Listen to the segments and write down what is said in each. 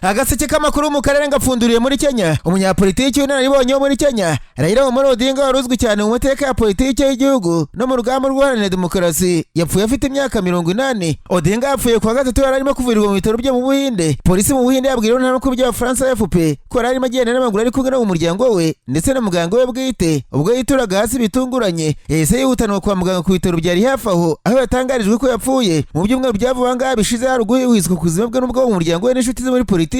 Agaseke k'amakuru mu karere ngapfunduriye muri Kenya. Umunyapolitiki w'inararibonye wo muri Kenya, Raila Amolo Odinga, wari uzwi cyane mu mateka ya politiki y'igihugu no mu rugamba rwo guharanira demokarasi, yapfuye afite imyaka 80. Odinga yapfuye kuwa gatatu, yari arimo kuvurirwa mu bitaro byo mu Buhinde. Polisi mu Buhinde yabwiye n'amakuru by'Abafaransa AFP ko yari arimo agenda n'amaguru, ari kumwe no mu muryango we ndetse na muganga we bwite. Ubwo yituraga hasi bitunguranye, yahise yihutanwa kwa muganga ku bitaro byari hafi aho, aho yatangarijwe ko yapfuye. Mu byumweru bya vuba ngaha bishize, hari uguhwihwiswa ku buzima bwe, n'ubwo mu muryango we n'inshuti ze muri politike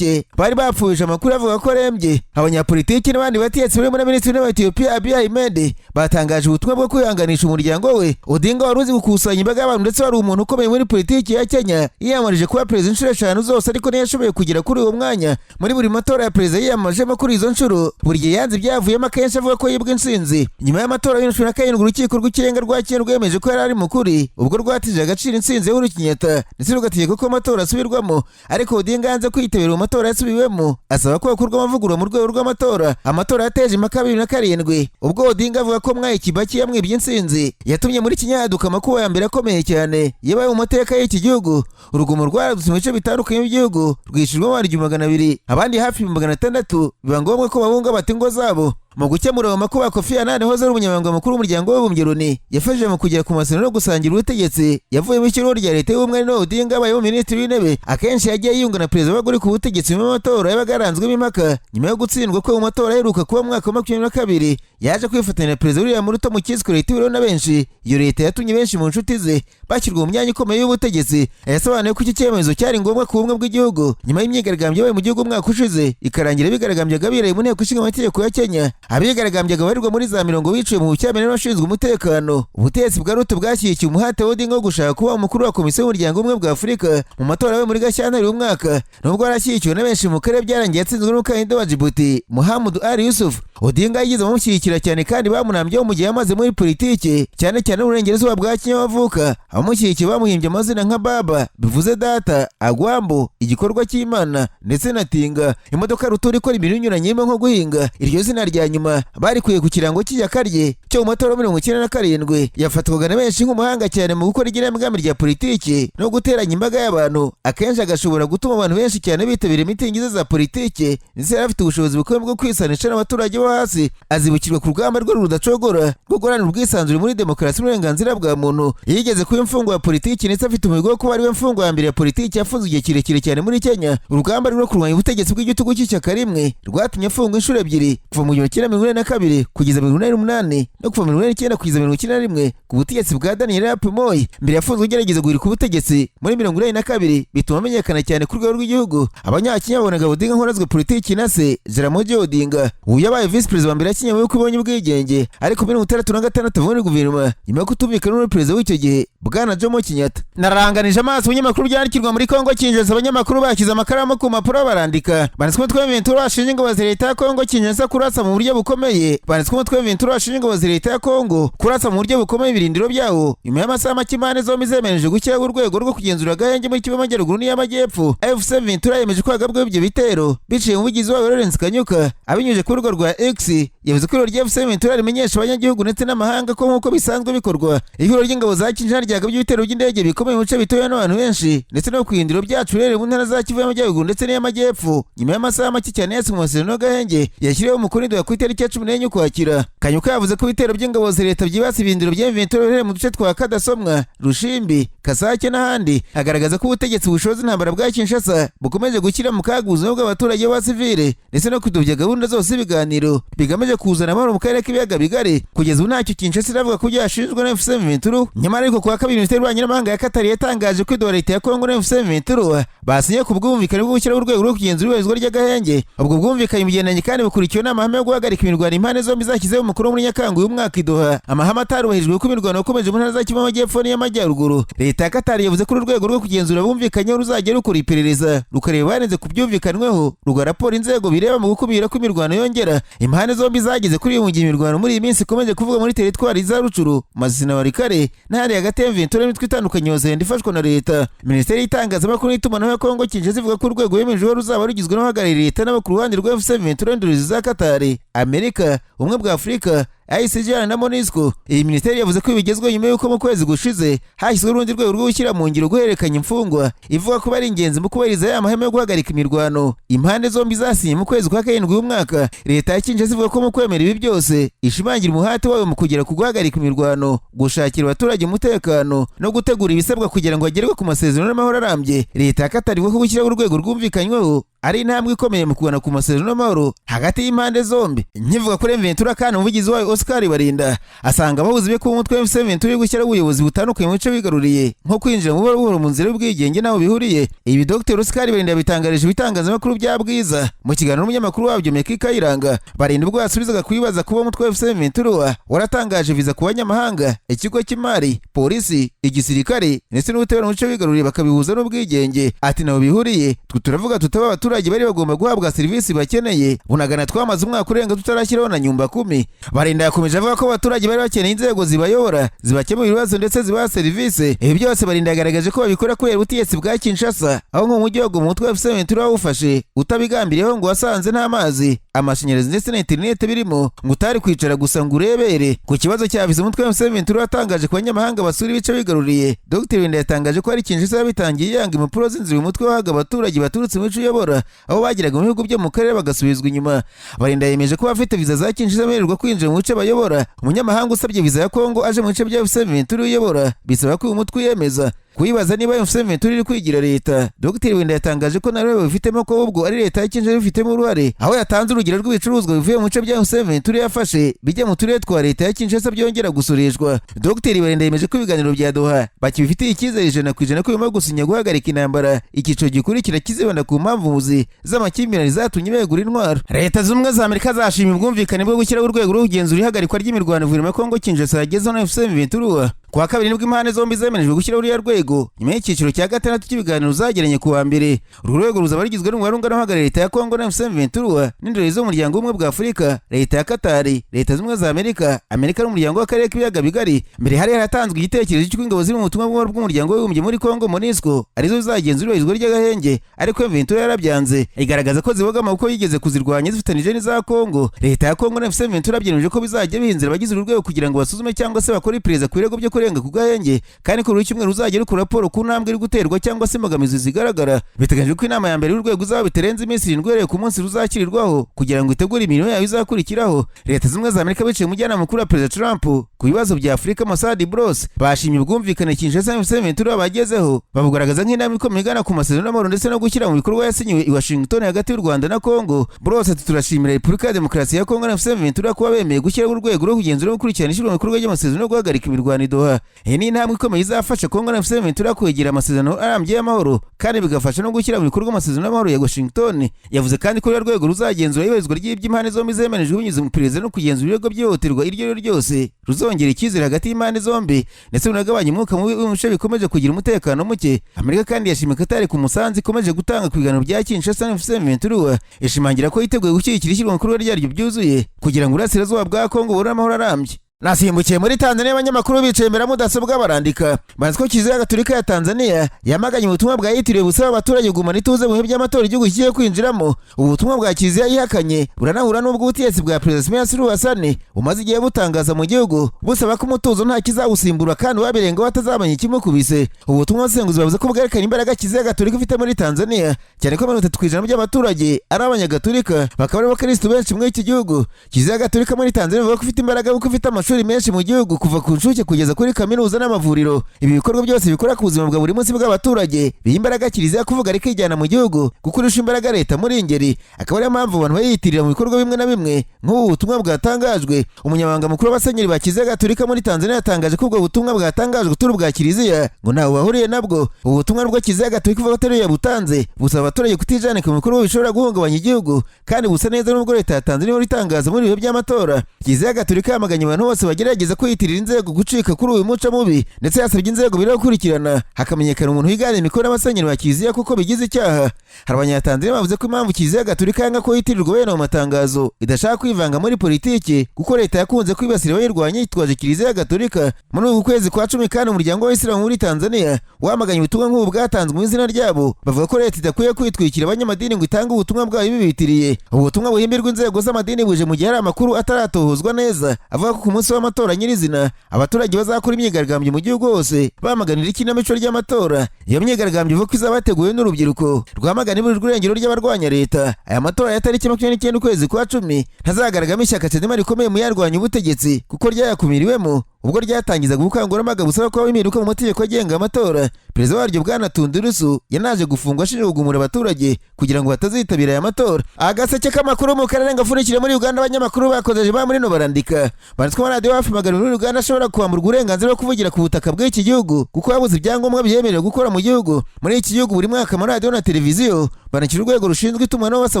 bari bapfuje amakuru avuga ko arembye. Abanyapolitiki n'abandi bategetsi barimo na Minisitiri w'Intebe wa Etiyopiya, Abiy Ahmed, batangaje ubutumwa bwo kwihanganisha umuryango we. Odinga wari uzi gukusanya imbaga y'abantu ndetse wari umuntu ukomeye muri politiki ya Kenya, yiyamamarije kuba perezida inshuro eshanu zose, ariko ntiyashoboye kugera kuri uwo mwanya. Muri buri matora ya perezida yiyamamajemo kuri izo nshuro, buri gihe yanze ibyavuyemo, akenshi avuga ko yibwe intsinzi. Nyuma y'amatora ya 2017, Urukiko rw'Ikirenga rwa Kenya rwemeje ko yari ari mukuri ubwo rwatije agaciro intsinzi ya Uhuru Kenyatta, ndetse rugategeka ko amatora asubirwamo. Ariko Odinga yanze kwitabira mu matora yasubiwemo, asaba ko hakorwa amavugurura mu rwego rw'amatora. Amatora yateje impaka 2007, ubwo Odinga avuga ko Mwai Kibaki yamwibye intsinzi, yatumye muri Kenya haduka amakuba ya mbere akomeye cyane yabaye mu mateka y'iki gihugu. Urugomo rwaradutse mu bice bitandukanye by'igihugu, rwishyurwamo abantu 1200, abandi hafi 600 biba ngombwa ko bahunga bata ingo zabo. Mu gukemura ayo makuba, Kofi Annan, wahoze ari umunyamabanga mukuru w'Umuryango w'Abibumbye Loni, yafashije mu kugera ku masezerano no gusangira ubutegetsi. Yavuye mu ishyiraho rya Leta y'Ubumwe na Odinga abayeho minisitiri w'intebe. Akenshi yagiye yiyunga na perezida wabaga uri ku butegetsi mu matora yabaga yaranzwemo impaka. Nyuma yo gutsindwa kwe mu matora aheruka kuba mu mwaka wa 22, yaje kwifatanya na Perezida William Ruto mu cyiswe leta ihuriweho na benshi. Iyo leta yatumye benshi mu nshuti ze bashyirwa mu myanya ikomeye y'ubutegetsi. Yasobanuye ko iki cyemezo cyari ngombwa ku bumwe bw'igihugu, nyuma y'imyigaragambyo yabaye mu gihugu umwaka ushize, ikarangira bigaragambyaga biraye mu Nteko Ishinga Amategeko ya Kenya. Abigaragambyaga barirwa muri za mirongo biciwe mu bucyamire n'abashinzwe umutekano. Ubutegetsi bwa Ruto bwashyigikiye umuhate wa Odinga wo gushaka kuba umukuru wa Komisiyo y'Umuryango w'Ubumwe bwa Afurika mu matora yabaye muri Gashyantare uyu mwaka. Nubwo yarashyigikiwe na benshi mu karere, byarangiye yatsinzwe n'umukandida wa Djibouti, Muhammad Ali Yusuf. Odinga yigize abamushyigikira cyane kandi bamunambyeho mu gihe yamaze muri politiki, cyane cyane mu burengerazuba bwa Kenya bavuka. Abamushyigikiye bamuhimbye amazina nka Baba, bivuze data, Agwambo, igikorwa cy'Imana, ndetse na Tinga, imodoka rutura ikora imirimo inyuranye irimo nko guhinga. Iryo zina rya nyuma barikuye ku kirango cy'ishyaka rye cyo mu matora 97. Yafatwaga na benshi nk'umuhanga cyane mu gukora igenamigambi rya politiki no guteranya imbaga y'abantu, akenshi agashobora gutuma abantu benshi cyane bitabira mitingi ze za politiki, ndetse yari afite ubushobozi bukomeye bwo kwisanisha n'abaturage bo hasi. Azibukirwa ku rugamba rwe rudacogora rwo guharanira ubwisanzure muri demokarasi n'uburenganzira bwa muntu. Yigeze kuba imfungwa ya politiki, ndetse afite umuhigo wo kuba ariwe mfungwa ya mbere ya politiki yafunzwe igihe kirekire cyane muri Kenya. Urugamba rwo kurwanya ubutegetsi bw'igitugu cy'ishyaka rimwe rwatumye afungwa inshuro ebyiri, kuva mu 1982 kugeza 88, no kuva 89 kugeza 91, ku butegetsi bwa Daniel Arap Moi. Mbere yafunzwe agerageza guhirika ubutegetsi muri 82, bituma amenyekana cyane ku rwego rw'igihugu. Abanyakenya babonaga Odinga nk'uwarazwe politiki na se Jaramogi Odinga. Uyu yabaye visi perezida wa mbere ya Kenya yuko ibonye ubwigenge, ariko 65 ava muri guverinoma nyuma yo kutumvikana n'uri perezida w'icyo gihe, Bwana Jomo Kenyatta. Naranganije amaso ibinyamakuru byandikirwa muri Kongo Kinshasa. Abanyamakuru bashyize amakaramu ku mpapuro barandika. Banditswe umutwe wa M23 washinja ingabo za leta ya Kongo Kinshasa kurasa mu buryo bukomeye. Banditswe umutwe wa M23 washinja ingabo za leta ya Kongo kurasa mu buryo bukomeye ibirindiro byawo, nyuma y'amasaha make impande zombi zemereje gushyiraho urwego rwo kugenzura agahenge muri Kivu y'Amajyaruguru n'iy'Amajyepfo. AFC M23 yemeje ko hagabweho ibyo bitero biciye mu muvugizi wayo, Lawrence Kanyuka. Abinyujije ku rubuga rwa X, yavuze ko ihuriro rya AFC M23 rimenyesha abanyagihugu ndetse n'amahanga ko, nk'uko bisanzwe bikorwa, ihuriro ry'ingabo za Kinshasa ryagabye ibitero by'indege bikomeye mu bice bituwe n'abantu benshi ndetse no ku birindiro byacu biherereye mu ntara za Kivu y'Amajyaruguru ndetse n'iy'Amajyepfo, nyuma y'amasaha make cyane yasinywe amasezerano y'agahenge yashyiriweho umukono i Doha ku itariki ya 14 Ukwakira. Kanyuka yavuze ko ibitero by'ingabo za leta byibasiye ibirindiro bya M23 biherereye mu duce twa Kadasomwa, Rushimbi, Kasake n'ahandi, agaragaza ko ubutegetsi bushoza intambara bwa Kinshasa bukomeje gushyira mu kaga ubuzima bw'abaturage b'abasivile ndetse no kudobya gahunda zose z'ibiganiro bigamije kuzana amahoro mu karere k'Ibiyaga Bigari. Kugeza ubu ntacyo Kinshasa iravuga ku byo yashinjwe na AFC M23. Nyamara ariko, kuwa kabiri, Minisiteri y'Ububanyi n'Amahanga ya Qatar yatangaje ko i leta ya Kongo na AFC M23 basinye ku bwumvikane bwo gushyiraho urwego rwo kugenzura iyubahirizwa ry'agahenge. Ubwo bwumvikanye bugendanye kandi bukurikiwe n'amahame yo guhagarika imirwano impande zombi zashyizeho umukono muri Nyakanga uyu mwaka i Doha, amahame atarubahirijwe kuko imirwano yakomeje mu ntara za Kivu y'Amajyepfo n'iy'Amajyaruguru. Leta ya Qatar yavuze ko uru rwego rwo kugenzura bumvikanyeho ruzajya rukora iperereza, rukareba barenze ku byumvikanweho, rugaha raporo inzego bireba mu gukumira ko imirwano yongera. Impande zombi zageze kuri uyu mu gihe imirwano muri iyi minsi ikomeje kuvuga muri teritwari za Rutshuru, Masisi na Walikale n'ahandi hagati ya M23 n'imitwe itandukanye yose ifashwa na leta. Minisiteri y'Itangazamakuru n'Itumanaho ya Kongo Kinshasa ivuga ko urwego bemejeho ruzaba rugizwe n'abahagarariye leta n'abo ku ruhande rwa AFC M23, n'indorerezi za Qatar, Amerika, Ubumwe bwa Afurika, ICGLR na MONUSCO. Iyi minisiteri yavuze ko bigezweho nyuma y'uko mu kwezi gushize hashyizweho urundi rwego rwo gushyira mu ngiro guhererekanya imfungwa, ivuga ko ari ingenzi mu kubahiriza ya mahame yo guhagarika imirwano impande zombi zasinye mu kwezi kwa karindwi w'umwaka. Leta ya Kinshasa ivuga ko mu kwemera ibi byose ishimangira umuhate wayo mu kugera ku guhagarika imirwano, gushakira abaturage umutekano no gutegura ibisabwa kugira ngo hagerwe ku masezerano y'amahoro arambye. Leta ya Qatar ivuga ko gushyiraho urwego rwumvikanyweho ari intambwe ikomeye mu kugana ku masezerano y'amahoro hagati y'impande zombi. Nkivuga kuri M23 kandi, umuvugizi wayo Oscar Barinda asanga abahuzi be kuba umutwe wa M23 uri gushyiraho ubuyobozi butandukanye mu bice wigaruriye, nko kwinjira mu buhoro buhoro mu nzira y'ubwigenge, n'aho bihuriye. Ibi Dr Oscar Barinda yabitangarije ibitangazamakuru bya Bwiza mu kiganiro n'umunyamakuru wabyo Meki Kayiranga. Barinda ubwo yasubizaga kubibaza kuba umutwe wa M23 waratangaje viza ku banyamahanga, ikigo cy'imari, polisi, igisirikare ndetse n'ubutabera mu bice wigaruriye, bakabihuza n'ubwigenge, ati: "Nabo bihuriye, twe turavuga tutaba abaturage bari bagomba guhabwa serivisi bakeneye. Bunagana twamaze umwaka urenga tutarashyiraho na nyumba kumi." Barinda yakomeje avuga ko abaturage bari bakeneye inzego zibayobora, zibakemura ibibazo ndetse zibaha serivisi. Ibi byose Barinda yagaragaje ko babikora kubera ubutegetsi bwa Kinshasa, aho nko mu mujyi wa Goma umutwe wa M23 wawufashe utabigambiriyeho ngo wasanze nta mazi, amashanyarazi ndetse na interineti birimo, ngo utari kwicara gusa ngo urebere. Ku kibazo cya viza umutwe wa M23 watangaje ku banyamahanga basura ibice bigaruriye, Dr Barinda yatangaje ko ari Kinshasa yabitangiye yanga impapuro z'inzira uyu mutwe wahaga abaturage baturutse mu bice uyobora, aho bageraga mu bihugu byo mu karere bagasubizwa inyuma. Barinda yemeje ko abafite viza za Kinshasa bemererwa kwinjira mu bice bayobora. Umunyamahanga usabye viza ya Kongo aje mu bice bya M23 uyobora, bisaba ko uyu mutwe uyemeza. Kuyibaza niba M23 iri kwigira leta, Dr Wenda yatangaje ko nawe bifitemo, ko ahubwo ari leta ya Kinshasa bifitemo uruhare, aho yatanze urugero rw'ibicuruzwa bivuye mu bice bya M23 yafashe bijya mu turere twa leta ya Kinshasa byongera gusoreshwa. Dr Barinda yemeje ko ibiganiro bya Doha bakibifitiye icyizere 100% ko birimo gusinya guhagarika intambara, icyiciro gikurikira kizibanda ku mpamvu muzi z'amakimbirane zatumye begura intwaro. Leta Zunze Ubumwe za Amerika zashimye ubwumvikane bwo gushyiraho urwego rwo kugenzura ihagarikwa ry'imirwano guverinoma ya Kongo Kinshasa yagezeho na M23. Kuwa kabiri nibwo impande zombi zemerejwe gushyiraho uriya rwego nyuma y'icyiciro cya gatandatu cy'ibiganiro zagiranye ku wa mbere. Uru rwego ruzaba rugizwe n'umubare ungana uhagarariye leta ya Kongo na M23 n'indorerezi z'umuryango w'Ubumwe bwa Afurika, leta ya Katari, Leta Zunze Ubumwe za Amerika, Amerika n'umuryango w'akarere k'Ibiyaga Bigari. Mbere hari haratanzwe igitekerezo cy'uko ingabo ziri mu butumwa bw'umuryango w'Abibumbye muri Kongo, MONUSCO, arizo zizagenzura iyubahirizwa ry'agahenge, ariko M23 yarabyanze, igaragaza ko zibogama kuko yigeze kuzirwanya zifatanije n'iza Kongo. Leta ya Kongo na M23 byemeje ko bizajya bihinzira abagize uru rwego kugira ngo basuzume cyangwa se bakore iperereza ku birego byo kurenga ku gahenge, kandi ko buri cyumweru uzajya rukora raporo ku ntambwe iri guterwa cyangwa se imbogamizi zigaragara. Biteganyijwe ko inama ya mbere y'urwego izaba bitarenze iminsi 7 uhereye ku munsi ruzakirirwaho kugira ngo itegure imirimo yayo izakurikiraho. Leta Zunze Ubumwe za Amerika biciye umujyanama mukuru wa Perezida Trump ku bibazo bya Afurika, Massad Boulos, bashimye ubwumvikane Kinshasa na M23 bagezeho, babugaragaza nk'intambwe ikomeye igana ku masezerano y'amahoro ndetse no gushyira mu bikorwa yasinyiwe i Washington hagati y'u Rwanda na Kongo. Boulos ati: "Turashimira Repubulika ya Demokarasi ya Kongo na M23 kuba bemeye gushyiraho urwego rwo kugenzura no gukurikirana ishyirwa mu bikorwa ry'amasezerano yo guhagarika imirwano i Doha. Iyi ni intambwe ikomeye izafasha Kongo na M23 kwegera amasezerano arambye y'amahoro, kandi bigafasha no gushyira mu bikorwa amasezerano y'amahoro ya Washington." Yavuze kandi ko uriya rwego ruzagenzura iyubahirizwa ry'iby'impande zombi zemerejwe binyuze mu iperereza no kugenzura ibirego by'ihohoterwa iryo ari ryo ryose, ruzongera icyizere hagati y'impande zombi ndetse runagabanya umwuka mubi mu bice bikomeje kugira umutekano muke. Amerika kandi yashimye Katari ku musanzu ikomeje gutanga ku biganiro bya Kinshasa na M23, ishimangira ko yiteguye gushyigikira ishyirwa mu bikorwa ryaryo byuzuye kugira ngo uburasirazuba bwa Kongo bubone amahoro arambye. Nasimbukiye muri Tanzania, abanyamakuru bicaye imbere ya mudasobwa barandika bazi ko Kiliziya Gatolika ya Tanzania yamaganye ubutumwa bwa yitiriwe busaba abaturage kugumana ituze mu bihe by'amatora igihugu kigiye kwinjiramo. Ubu butumwa bwa kiliziya yihakanye buranahura n'ubwo ubutegetsi bwa Perezida Samia Suluhu Hassan bumaze igihe butangaza mu gihugu, busaba ko umutuzo nta kizawusimbura kandi uwabirengaho atazamenya ikimukubise. Ubu butumwa abasesenguzi bavuze ko bwerekana imbaraga Kiliziya Gatolika ifite muri Tanzania, cyane ko 30% by'abaturage ari abanyagatolika, bakaba ari abakirisitu benshi muri iki gihugu. Kiliziya Gatolika muri Tanzania ivuga ko ifite imbaraga kuko ifite amashuri menshi mu gihugu, kuva ku nshuke kugeza kuri kaminuza n'amavuriro. Ibi bikorwa byose bikora ku buzima bwa buri munsi bw'abaturage biha imbaraga kiliziya kuvuga rikijyana mu gihugu, kuko irusha imbaraga leta muri ingeri, akaba ariyo mpamvu abantu bayiyitirira mu bikorwa bimwe na bimwe nk'ubu butumwa bwatangajwe. Umunyamabanga mukuru w'abasenyeri ba Kiliziya Gatolika muri Tanzania yatangaje ko ubwo butumwa bwatangajwe turi ubwa kiliziya, ngo ntawe bahuriye nabwo. Ubu butumwa nubwo Kiliziya Gatolika ivuga ko atari yo yabutanze, busaba abaturage kutijanika mu bikorwa bishobora guhungabanya igihugu, kandi busa neza n'ubwo leta ya Tanzania ihora itangaza muri ibihe by'amatora. Kiliziya Gatolika yamaganye abantu bose bose bagerageza kwiyitirira inzego gucika kuri uyu muco mubi, ndetse yasabye inzego biri gukurikirana hakamenyekana umuntu wigana imikoro n'abasenyeri ba kiliziya kuko bigize icyaha. Hari Abanyatanzania bavuze ko impamvu Kiliziya Gatolika yanga ko yitirirwa bene ayo matangazo idashaka kwivanga muri politiki, kuko leta yakunze kwibasira abayirwanya yitwaje Kiliziya Gatolika. Muri uku kwezi kwa 10 kandi umuryango w'Abayisilamu muri Tanzania wamaganye ubutumwa nk'ubu bwatanzwe mu izina ryabo, bavuga ko leta idakwiye kwitwikira abanyamadini ngo itange ubutumwa bwayo bibitiriye. Ubu butumwa buhimbirwa inzego z'amadini buje mu gihe hari amakuru ataratohozwa neza avuga ko ku munsi w'amatora nyirizina abaturage bazakora imyigaragambyo mu gihugu hose bamaganira ikinamico ry'amatora. Iyo myigaragambyo ivuga ko izaba yateguwe n'urubyiruko rwamagana iburirwa irengero ry'abarwanya leta. Aya matora ya tariki 29 ukwezi kwa 10 ntazagaragaramo ishyaka Chadema rikomeye mu yarwanya ubutegetsi, kuko ryayakumiriwemo ubwo ryatangizaga ubukangurambaga busaba ko impinduka mu mategeko agenga amatora. Perezida waryo Bwana Tundu Lissu yanaje gufungwa ashinjwa kugumura abaturage kugira ngo batazitabira aya matora. Agaseke k'amakuru mu karere ngafunikire muri Uganda, abanyamakuru bakozeje ba muri no barandika banditswe amaradiyo hafi 200 muri Uganda ashobora kwamburwa uburenganzira bwo kuvugira ku butaka bw'iki gihugu kuko yabuze ibyangombwa byemerewe gukora mu gihugu. Muri iki gihugu buri mwaka amaradiyo na televiziyo bandikira urwego rushinzwe itumanaho basaba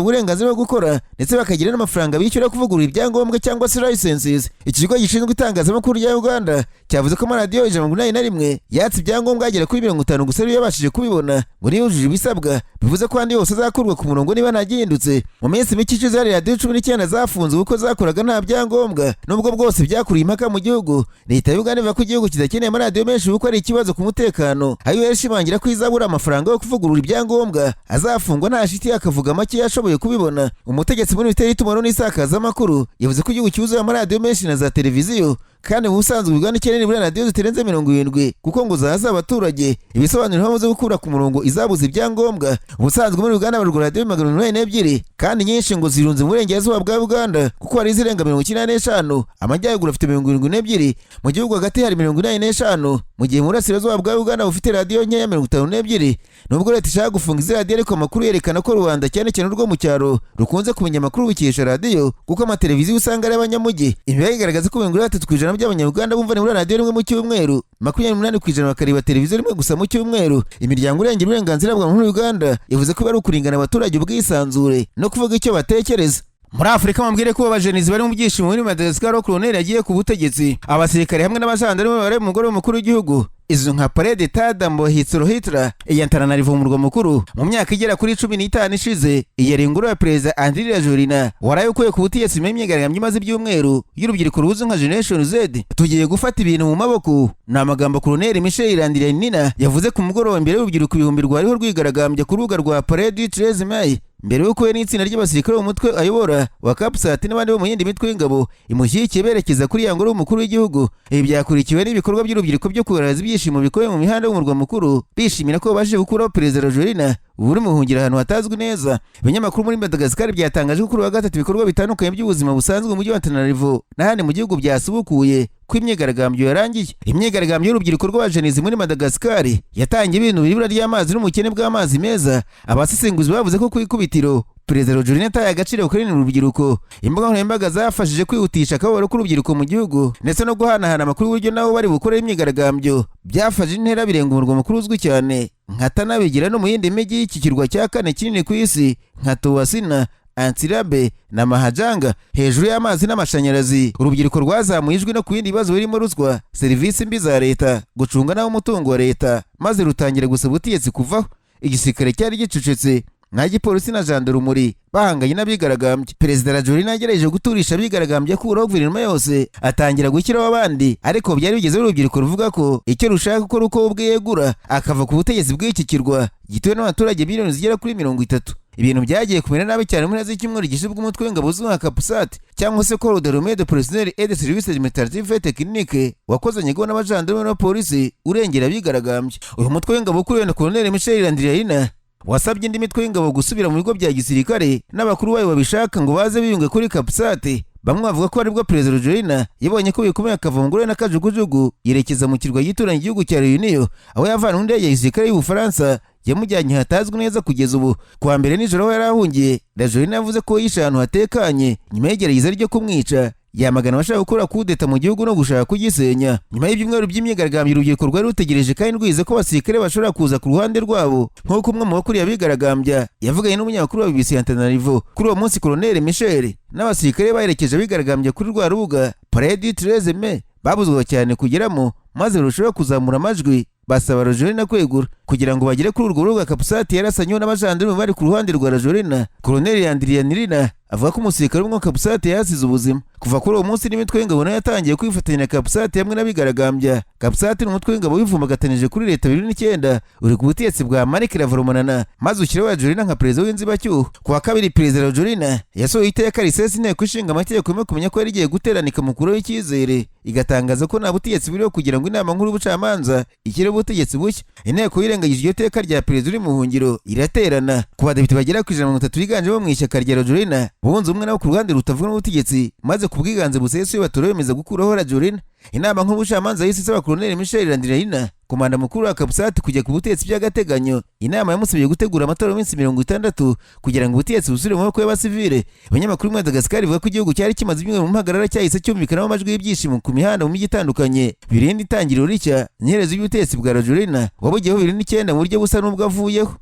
uburenganzira bwo gukora, ndetse bakagira n'amafaranga bishyura kuvugurura ibyangombwa cyangwa se licenses. Iki kigo gishinzwe itangazamakuru rya Uganda cyavuze ko amaradiyo 181 yatse ibyangombwa agera kuri 50 gusa ariyo yabashije kubibona ngo niyujuje ibisabwa, bivuze ko andi yose azakurwa ku murongo niba ntagihindutse. Mu minsi mike ishize hari radiyo 19 zafunzwe kuko zakoraga nta byangombwa, nubwo bwose byakuriye impaka mu gihugu. Leta ya Uganda ivuga ko igihugu kidakeneye amaradiyo menshi kuko ari ikibazo ku mutekano, ayo ishimangira ko izabura amafaranga yo kuvugurura ibyangombwa azafungwa nta shiti, akavuga make yashoboye kubibona. Umutegetsi muri Minisiteri y'itumanaho n'isakazamakuru yavuze ko igihugu cyuzuye amaradiyo menshi na za televiziyo, kandi mu busanzwe Uganda ikeneye nibura radiyo zitarenze 70 kuko ngo zahaza abaturage. Ibisobanuro impamvu zo gukura ku murongo izabuze ibyangombwa. Ubusanzwe muri Uganda barugura radiyo 802, kandi nyinshi ngo zirunze mu burengerazuba bwa Uganda kuko hari izirenga 95, amajyaruguru afite 72, mu gihugu hagati hari 85, mu gihe mu burasirazuba bwa Uganda bufite radiyo nkeya 52. Nubwo leta ishaka gufunga izi radiyo, ariko amakuru yerekana ko rubanda cyane cyane urwo mu cyaro rukunze kumenya amakuru bikesha radiyo, kuko amateleviziyo usanga ari abanyamujyi. Imibare igaragaza ko 33% by'Abanyarwanda bumva nibura radiyo rimwe mu cyumweru, 28% bakareba televiziyo rimwe gusa mu cyumweru. Imiryango irengera uburenganzira bwa muntu muri Uganda yavuze ko bari ukuringana abaturage ubwisanzure no kuvuga icyo batekereza. Muri Afurika mubwire ko abajenezi bari mu byishimo muri Madagascar aho Colonel yagiye ku butegetsi. Abasirikare hamwe n'abajandarume bari mu mugore w'umukuru w'igihugu izo nka Palais d'État d'Ambohitsorohitra Antananarivo mu murwa mukuru. Mu myaka igera kuri 15 ishize iyi ingoro ya Perezida Andry Rajoelina waraye ukuye ku butegetsi mu myigaragambyo imaze ibyumweru y'urubyiruko ruzwi nka Generation Z. "Tugiye gufata ibintu mu maboko", ni amagambo Colonel Michel Randrianirina yavuze ku mugoroba imbere y'urubyiruko ibihumbi rwariho rwigaragambya ku rubuga rwa Palais du 13 Mai, mbere y'uko we n'itsinda ry'abasirikare mu mutwe ayobora wa CAPSAT n'abandi bo mu yindi mitwe y'ingabo imushyigikiye berekeza kuri ya ngoro y'umukuru w'igihugu. Ibi byakurikiwe n'ibikorwa by'urubyiruko byo kugaragaza ibyishimo bikomeye mu mihanda y'umurwa mukuru, bishimira ko babashije gukuraho Perezida Rajoelina ubu uri muhungira ahantu hatazwi neza. Ibinyamakuru muri Madagascar byatangaje ko kuri wa gatatu ibikorwa bitandukanye by'ubuzima busanzwe mu mujyi wa Antananarivo n'ahandi mu gihugu byasubukuye, ko imyigaragambyo yarangiye. Imyigaragambyo y'urubyiruko rw'abajenezi muri Madagascar yatangiye ibintu ibura ry'amazi n'ubukene bw'amazi meza. Abasesenguzi bavuze ko ku ikubitiro Perezida Rajoelina yataye agaciro kanini urubyiruko. Imbuga nkoranyambaga zafashije kwihutisha akababaro k'urubyiruko mu gihugu, ndetse no guhanahana amakuru y'uburyo nabo bari bukore imyigaragambyo byafashe intera birenga umurwa mukuru uzwi cyane nka Tana bigira no mu yindi mijyi y'iki kirwa cya kane kinini ku isi nka Toamasina, Antsirabe na Mahajanga. Hejuru y'amazi n'amashanyarazi, urubyiruko rwazamuye ijwi no ku bindi bibazo birimo ruswa, serivisi mbi za leta, gucunga nabi umutungo wa leta, maze rutangira gusaba ubutegetsi kuvaho. Igisirikare cyari gicecetse, nta gipolisi na jandarumuri bahanganye n'abigaragambya. Perezida Rajoelina yagerageje guturisha abigaragambya, akuraho guverinoma yose atangira gushyiraho abandi, ariko byari bigezeho urubyiruko ruvuga ko icyo rushaka gukora uko ubwe yegura akava ku butegetsi bw'iki kirwa gituwe n'abaturage miliyoni zigera kuri 30. Ibintu byagiye kumera nabi cyane mu mpera z'icyumweru gishize umutwe w'ingabo uzwi nka CAPSAT cyangwa se Corps d'Armée de Personnel et de Services Administratifs et Techniques wakozanyweho n'abajandarume n'abapolisi urengera abigaragambya. Uyu mutwe w'ingabo ukuriwe na Colonel Michel Randrianirina wasabye indi mitwe y'ingabo gusubira mu bigo bya gisirikare n'abakuru bayo babishaka ngo baze biyunge kuri CAPSAT. Bamwe bavuga ko aribwo Perezida Rajoelina yabonye ko bikomeye akava mu ngoro na kajugujugu yerekeza mu kirwa gituranye igihugu cya Reunion, aho yavanwe indege ya gisirikare y'Ubufaransa yamujyanye hatazwi neza kugeza ubu. Kuwa mbere nijoro aho yari ahungiye, Rajoelina yavuze ko yishe ahantu hatekanye nyuma y'igerageza ryo kumwica, yamagana abashaka gukora kudeta mu gihugu no gushaka kugisenya. Nyuma y'ibyumweru by'imyigaragambyo urubyiruko rwari rutegereje kandi rwize ko abasirikare bashobora kuza ku ruhande rwabo, nk'uko umwe mu bakuriye abigaragambya yavuganye n'umunyamakuru wa BBC Antananarivo. Kuri uwo munsi Colonel Michel n'abasirikare baherekeje abigaragambya kuri rwa rubuga Palais du 13 Mai. Palais du 13 Mai, babuzwaga cyane kugeramo, maze barushaho kuzamura amajwi basaba Rajoelina kwegura. Kugira ngo bagere kuri urwo rubuga, CAPSAT yarasanyeho n'abajandarume bari ku ruhande rwa Rajoelina. Koloneli Randrianirina avuga ko umusirikare umwe wa CAPSAT yasize ubuzima. Kuva kuri uwo munsi, n'imitwe y'ingabo nayo yatangiye kwifatanya na CAPSAT hamwe n'abigaragambya. CAPSAT ni umutwe w'ingabo wivumbagatanyije kuri leta 2009, uri ku butegetsi bwa Marc Ravalomanana, maze ushyiraho Rajoelina nka perezida w'inzibacyuho. Ku wa kabiri, perezida Rajoelina yasohoye iteka risesa inteko ishinga amategeko, nyuma kumenya ko yari igiye guterana ikamukuraho icyizere, igatangaza ko nta butegetsi buriho kugira ngo inama nkuru y'ubucamanza ishyireho ubutegetsi bushya. Inteko yirengagije iryo teka rya perezida uri mu buhungiro, iraterana. Ku badepite bagera ku 130 biganjemo mu ishyaka rya Rajoelina bunze ubumwe nabo ku ruhande rutavuga n'ubutegetsi, maze ku bwiganze busesuye batora bemeza gukuraho Rajoelina. Inama nkuru y'ubucamanza yahise isaba Koloneli Michel Randrianirina, komanda mukuru wa CAPSAT, kujya ku butegetsi by'agateganyo. Inama yamusabye gutegura amatora y'iminsi 60 kugira ngo ubutegetsi busubire mu maboko y'abasivile. Ibinyamakuru muri Madagascar bivuga ko igihugu cyari kimaze ibyumweru mu mpagarara cyahise cyumvikanamo amajwi y'ibyishimo ku mihanda mu mijyi itandukanye, birinda itangiriro rishya n'iherezo ry'ubutegetsi bwa Rajoelina wabugiyeho 2009 mu buryo busa n'ubwo avuyeho,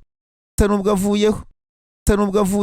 busa n'ubwo avuyeho, busa n'ubwo avuyeho.